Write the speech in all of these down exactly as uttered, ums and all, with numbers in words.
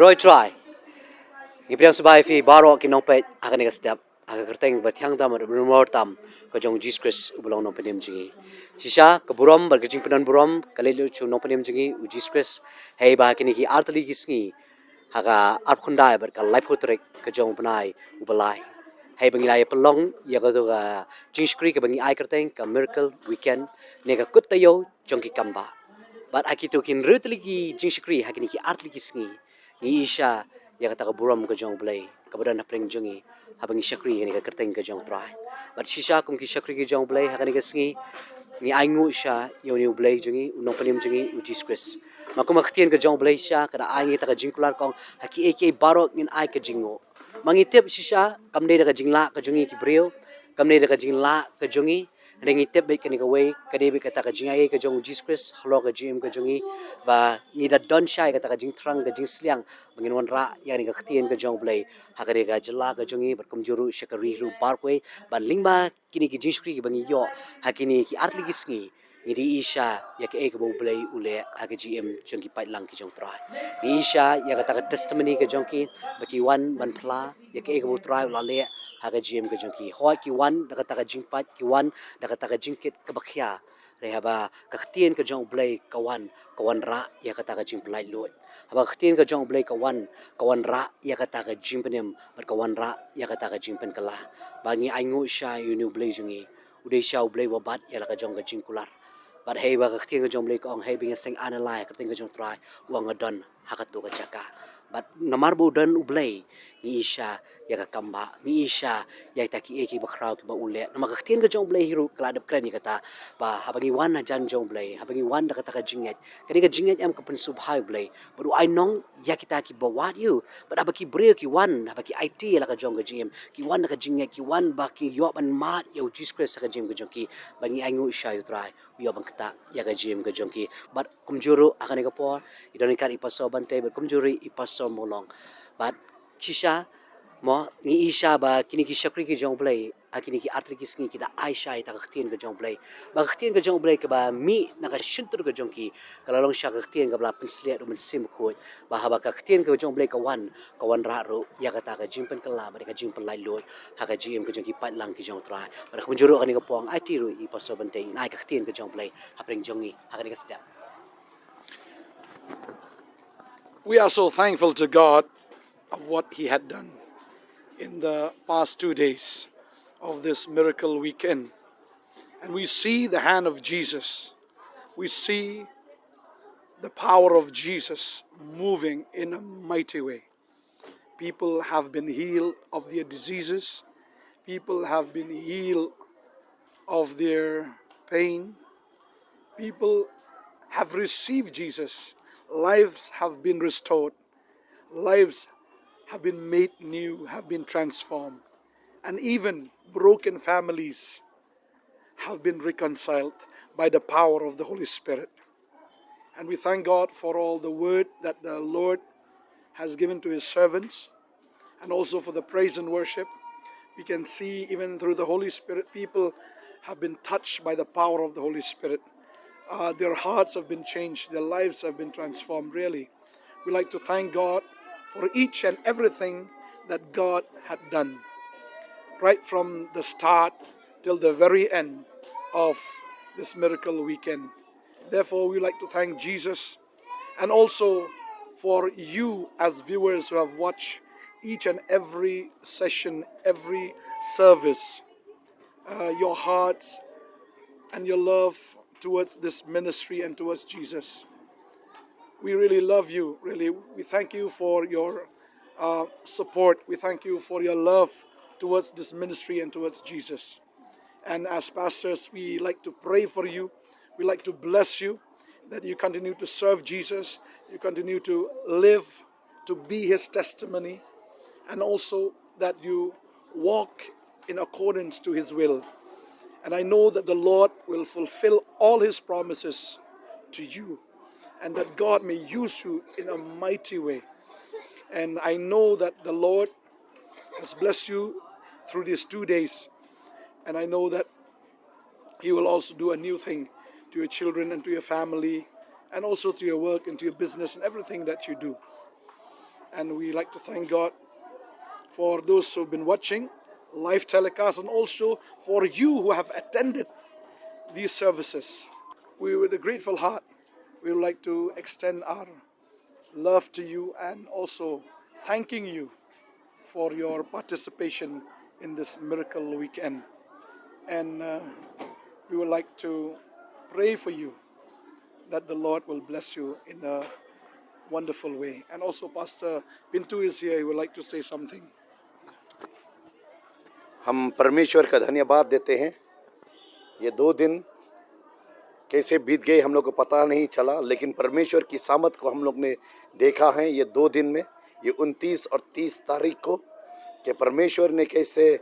Roy Trai. Ngi pdiang sngewbha ïa phi baroh ki nongpeit ha kane ka step, ha ka kyrteng ba thiang tam bad ba rymmuar tam ka jong u Jisu Khrist uba long nongpynim jong ngi. Shisha ka burom bad ka jingpyndonburom ka leit lut sha u nongpynim jong ngi u Jisu Khrist. Hei ba ha kine ki artylli ki sngi, ha ka arphew khyndai bad ka laiphew tarik ka jong u bnai uba lai, hei ba ngi la ïa pynlong ïa kato ka jingshakri kaba ngi ai kyrteng ka Miracle Weekend, ne ka kut taïew jong ki kambah. Bad ha kito ki hynriew tylli ki jingshakri ha kine ki artylli ki sngi, ngi ïohi sha ïa kata ka burom ka jong u Blei kaba don hapdeng jong ngi, haba ngi shakri ïa kane ka kyrteng ka jong u Trai. Bad shisha kum ki shakri ki jong u Blei ha kane ka sngi, ngi ainguh sha ïa une u Blei jong ngi, u nongpynim jong ngi u Jisu Khrist. Ma kum ka ktien ka jong u Blei shisha ka da ai ngi kata ka jingkular, ka ong ha kiei kiei baroh ngin ai ka jingnguh. Ma ngi tip shisha kam dei da ka jinglah ka jong ngi ki briew, kam dei da ka jinglah ka jong ngi, hynrei ngi tip beit kane kawei ka dei beit kata ka jingaiei ka jong u Jisu Khrist halor ka jingim ka jong ngi, ba ngi da don shai kata ka jingthrang ka jingsliang ba ngin wanrah ïa kane ka ktien ka jong u Blei ha kane ka jylla ka jong ngi bad kumjuh ruh sha ka ri ruh baroh kawei, ban lyngba kine ki jingshakri kiba ngi ïoh ha kine ki artylli ki sngi, ngi da ïohi sha ïa kaei kaba u Blei u leh ha ka jingim jong ki paidlang ki jong u Trai. Ngi ïohi sha ïa kata ka testimony ka jong ki, ba ki wan ban phla ïa kaei kaba u Trai u la leh ha ka jingim ka jong ki. Hooid, ki wan da kata ka jingpait, ki wan da kata ka jingkit kaba khia. Hynrei haba ka ktien ka jong u Blei ka wan, ka wanrah ïa kata ka jingpynlait luid. Haba ka ktien ka jong u Blei ka wan, ka wanrah ïa kata ka jingpynim bad ka wanrah ïa kata ka jingpynkylla. Ba ngi ainguh sha ïa une u Blei jong ngi, u dei shisha u Blei uba bat ïa la ka jong ka jingkular. Bad hei ba ka ktien ka jong u Blei ka ong, hei ba ngi seng ai na lai ha ka kyrteng ka jong u Trai, u ong nga don ha kato ka jaka. Bad namar ba u don u Blei, ngi ïohi sha ïa ka kambah, ngi ïohi sha ïa kita kiei kiei bakhraw kiba u leh. Namar ka ktien ka jong u Blei hi ruh ka la dep kren ïa kata, ba haba ngi wan hajan jong u Blei, haba ngi wan da kata ka jingngeit, kane ka jingngeit em ka pynsngewbha ïa u Blei bad u ai nong ïa kita kiba wad ïa u. Bad haba ki briew ki wan, haba ki aiti ïa la ka jong ka jingim, ki wan da ka jingngeit, ki wan ba ki ïoh ban mad ïa u Jisu Khrist ha ka jingim ka jong ki, ba ngi ainguh sha ïa u Trai u ïoh ban ktah ïa ka jingim ka jong ki. Bad kumjuh ruh ha kane ka por, i don ryngkat i Pastor Bantei bad kumjuh ruh i Pastor Mawlong. Bad shisha mo, ngi ïohi sha ba kine ki shakri ki jong u Blei ha kine ki artylli ki sngi ki da ai sha ïa kata ka ktien ka jong u Blei. Ba ka ktien ka jong u Blei kaba mih na ka shyntur ka jong ki, ka la long shisha ka ktien kaba la pynshlur da u Mynsiem Bakhuid. Ba haba ka ktien ka jong u Blei ka wan, ka wanrah ruh ïa kata ka jingpynkylla bad ka jingpynlait luid ha ka jingim ka jong ki paidlang ki jong u Trai. Bad kumjuh ruh ha kane ka por, aiti ruh i Pastor Bantei, nai ka ktien ka jong u Blei hapdeng jong ngi ha kane ka step. We are so thankful to God of what He had done in the past two days of this miracle weekend. And we see the hand of Jesus. We see the power of Jesus moving in a mighty way. People have been healed of their diseases. People have been healed of their pain. People have received Jesus. Lives have been restored. Lives have been made new, have been transformed. And even broken families have been reconciled by the power of the Holy Spirit. And we thank God for all the word that the Lord has given to His servants, and also for the praise and worship. We can see, even through the Holy Spirit, people have been touched by the power of the Holy Spirit. Uh, their hearts have been changed, their lives have been transformed, really. We like to thank God for each and everything that God had done, right from the start till the very end of this miracle weekend. Therefore, we like to thank Jesus, and also for you as viewers who have watched each and every session, every service, uh, your hearts and your love towards this ministry and towards Jesus. We really love you, really. We thank you for your, uh, support. We thank you for your love towards this ministry and towards Jesus. And as pastors, we like to pray for you. We like to bless you, that you continue to serve Jesus, you continue to live to be His testimony, and also that you walk in accordance to His will. And I know that the Lord will fulfill all His promises to you, and that God may use you in a mighty way. And I know that the Lord has blessed you through these two days, and I know that He will also do a new thing to your children and to your family, and also to your work and to your business and everything that you do. And we like to thank God for those who've been watching live telecast and also for you who have attended these services. We, with a grateful heart, we would like to extend our love to you and also thanking you for your participation in this miracle weekend. And uh, we would like to pray for you that the Lord will bless you in a wonderful way. And also, Pastor Pintu is here, he would like to say something. हम परमेश्वर का धन्यवाद देते हैं। ये दो दिन कैसे बीत गए, हम लोग को पता नहीं चला, लेकिन परमेश्वर की सामत को हम लोग ने देखा है ये दो दिन में, ये उनतीस और तीस तारीख को, कि परमेश्वर ने कैसे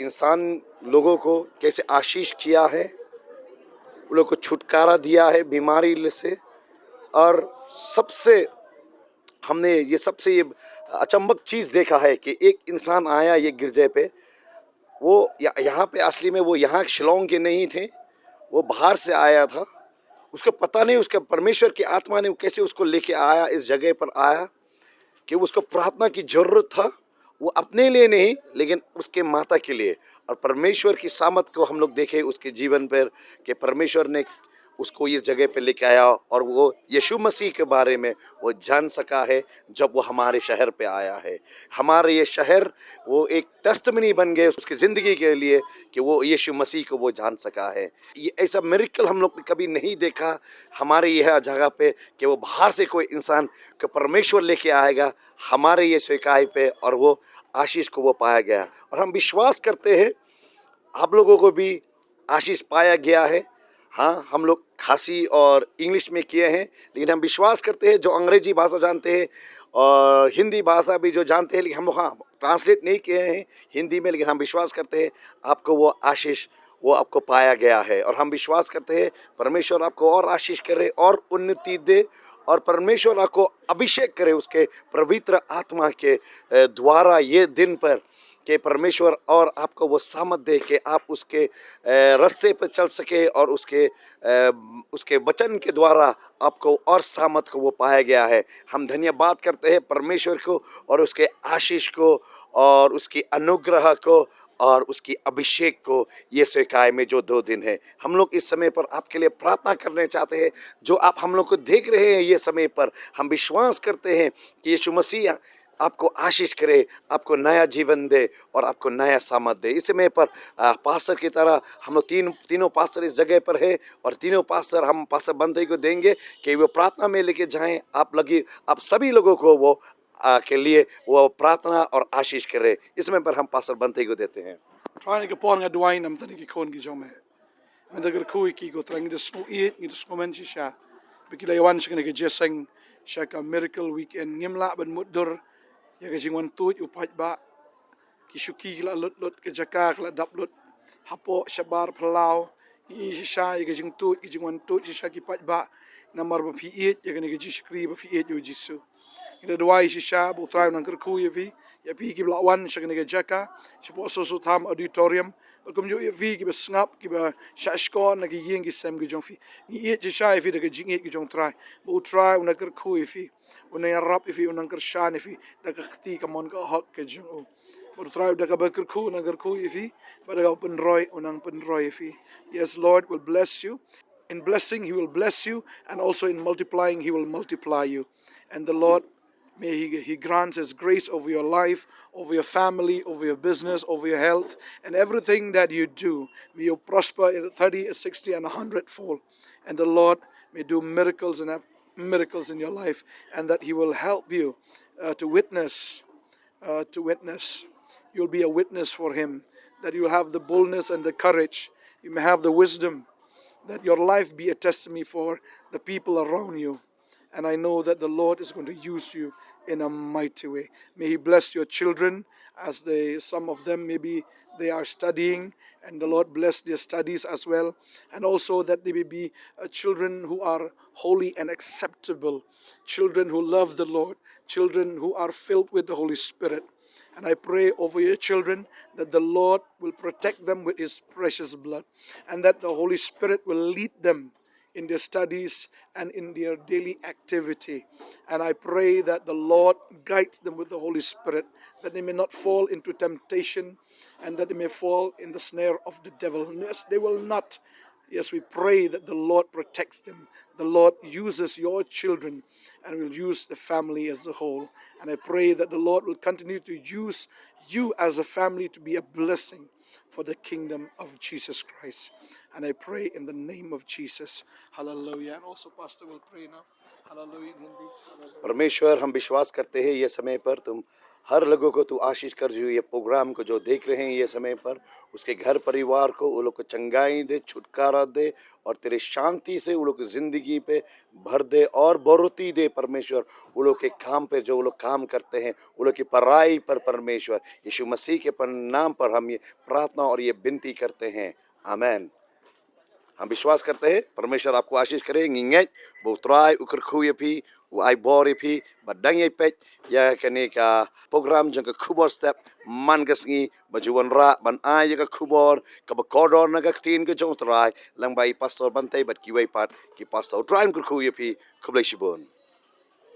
इंसान लोगों को कैसे आशीष किया है, उन लोग को छुटकारा दिया है बीमारी से। और सबसे हमने ये सबसे ये अचंबक चीज़ देखा है कि एक इंसान आया ये गिरजे पे, वो या- यहाँ पे असली में वो यहाँ शिलोंग के नहीं थे, वो बाहर से आया था। उसको पता नहीं, उसके परमेश्वर की आत्मा ने कैसे उसको लेके आया, इस जगह पर आया, कि उसको प्रार्थना की जरूरत था, वो अपने लिए नहीं लेकिन उसके माता के लिए। और परमेश्वर की सामत को हम लोग देखे उसके जीवन पर, कि परमेश्वर ने उसको ये जगह पे लेके आया और वो यीशु मसीह के बारे में वो जान सका है। जब वो हमारे शहर पे आया है, हमारे ये शहर वो एक टेस्टिमनी बन गए उसकी ज़िंदगी के लिए, कि वो यीशु मसीह को वो जान सका है। ये ऐसा मिरेकल हम लोग ने कभी नहीं देखा हमारे यह जगह पे, कि वो बाहर से कोई इंसान को परमेश्वर लेके आएगा हमारे ये सेवकाई पे और वो आशीष को वो पाया गया। और हम विश्वास करते हैं आप लोगों को भी आशीष पाया गया है। हाँ, हम लोग खासी और इंग्लिश में किए हैं, लेकिन हम विश्वास करते हैं जो अंग्रेजी भाषा जानते हैं और हिंदी भाषा भी जो जानते हैं, लेकिन हम लोग, हाँ, ट्रांसलेट नहीं किए हैं हिंदी में, लेकिन हम विश्वास करते हैं आपको वो आशीष, वो आपको पाया गया है। और हम विश्वास करते हैं परमेश्वर आपको और आशीष करे और उन्नति दे, और परमेश्वर आपको अभिषेक करे उसके पवित्र आत्मा के अ, द्वारा ये दिन पर, कि परमेश्वर और आपको वो सामत दे कि आप उसके अ, रास्ते पर चल सके और उसके अ, उसके वचन के द्वारा आपको और सामत को वो पाया गया है। हम धन्यवाद करते हैं परमेश्वर को और उसके आशीष को और उसकी अनुग्रह को और उसकी अभिषेक को, ये सेवकाई में जो दो दिन है। हम लोग इस समय पर आपके लिए प्रार्थना करने चाहते हैं। जो आप हम लोग को देख रहे हैं ये समय पर, हम विश्वास करते हैं कि यीशु मसीह आपको आशीष करे, आपको नया जीवन दे और आपको नया सामत दे। इस समय पर आ, पास्टर की तरह हम लोग तीन तीनों पास्टर इस जगह पर है और तीनों पास्टर हम पास्टर बनते को देंगे कि वो प्रार्थना में लेके जाएं। आप लगी आप सभी लोगों को वो आ, के लिए वो प्रार्थना और आशीष करे। इस समय पर हम पास्टर बनते को देते हैं। Trai na ka por nga duwai namar kine ki khun ki jong me. Mynta kyrkhu ïa ki, ko Trai, ngi da sngewbha, ngi da sngewmen shisha ba ki la wan sha kane ka jingïaseng sha ka Miracle Weekend. Ngim lah ban mutdur ïa ka jingwan tuid u paidbah. Ki shuki ki la lut lut, ka jaka ka la dap lut. Hapoh shabar phyllaw, ngi ïohi shisha ïa ka jingtuid, ka jingwan tuid shisha ki paidbah, namar ba phi ïeit ïa kane ka jingshakri, ba phi ïeit ïa u Jisu. Ngi da duwai shisha ba u Trai un nang kyrkhu ïa phi, ïa phi kiba la wan sha kane ka jaka, shapoh Soso Tham Auditorium, bad kumjuh ïa phi kiba sngap, kiba shah shkor na ki ïing ki sem ki jong phi. Ngi ïeit shisha ïa phi da ka jingïeit ka jong u Trai, ba u Trai un nang kyrkhu ïa phi, un nang ïarap ïa phi, un nang kyrshan ïa phi da ka kti kamon ka hok ka jong u. Bad u Trai da kaba kyrkhu un nang kyrkhu ïa phi, bad da kaba pynroi un nang pynroi ïa phi. Yes, Lord will bless you. In blessing, He will bless you, and also in multiplying, He will multiply you. And the Lord, may He, He grants His grace over your life, over your family, over your business, over your health, and everything that you do. May you prosper in thirty, sixty, and a hundred fold. And the Lord may do miracles and have miracles in your life, and that He will help you uh, to witness uh, to witness. You'll be a witness for Him, that you'll have the boldness and the courage. You may have the wisdom, that your life be a testimony for the people around you. And I know that the Lord is going to use you in a mighty way. May He bless your children as they, some of them maybe they are studying, and the Lord bless their studies as well. And also that they may be uh, children who are holy and acceptable, children who love the Lord, children who are filled with the Holy Spirit. And I pray over your children that the Lord will protect them with His precious blood, and that the Holy Spirit will lead them in their studies and in their daily activity. And I pray that the Lord guides them with the Holy Spirit, that they may not fall into temptation and that they may fall in the snare of the devil. Yes, they will not. Yes, we pray that the Lord protects them. The Lord uses your children and will use the family as a whole. And I pray that the Lord will continue to use you as a family to be a blessing for the kingdom of Jesus Christ. And I pray in the name of Jesus. Hallelujah. And also, Pastor will pray now. Hallelujah. In Hindi. Hallelujah. परमेश्वर, हम विश्वास करते हैं ये समय पर तुम हर लोगों को तू आशीष कर, जो ये प्रोग्राम को जो देख रहे हैं ये समय पर, उसके घर परिवार को, वो लोग को चंगाई दे, छुटकारा दे, और तेरे शांति से वो लोग की जिंदगी पे भर दे और बढ़ोतरी दे परमेश्वर। वो लोग के काम पे जो वो लोग काम करते हैं, वो लोग की पढ़ाई पर परमेश्वर, यीशु मसीह के पर-, नाम पर हम ये प्रार्थना और ये विनती करते हैं। आमेन। हम विश्वास करते हैं परमेश्वर आपको आशीष करे। Ngi ngeit ba U Trai u kyrkhu ïa phi, u ai bor ïa phi, ba dang ïai peit ïa kane ka program jong ka Khubor Step man ka sngi, ba ju wanrah ban ai ïa ka khubor kaba kordor na ka ktien ka jong U Trai lyngba i Pastor Bantei bad kiwei pat ki pastor. U Trai un kyrkhu ïa phi. Khublei shibun.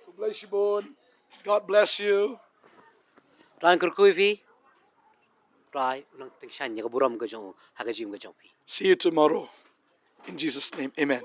Khublei shibun. God bless you. Trai un kyrkhu ïa phi. Trai u nang tyngshaiñ ïa ka burom ka jong u ha ka jingim ka jong phi. See you tomorrow. In Jesus' name, amen.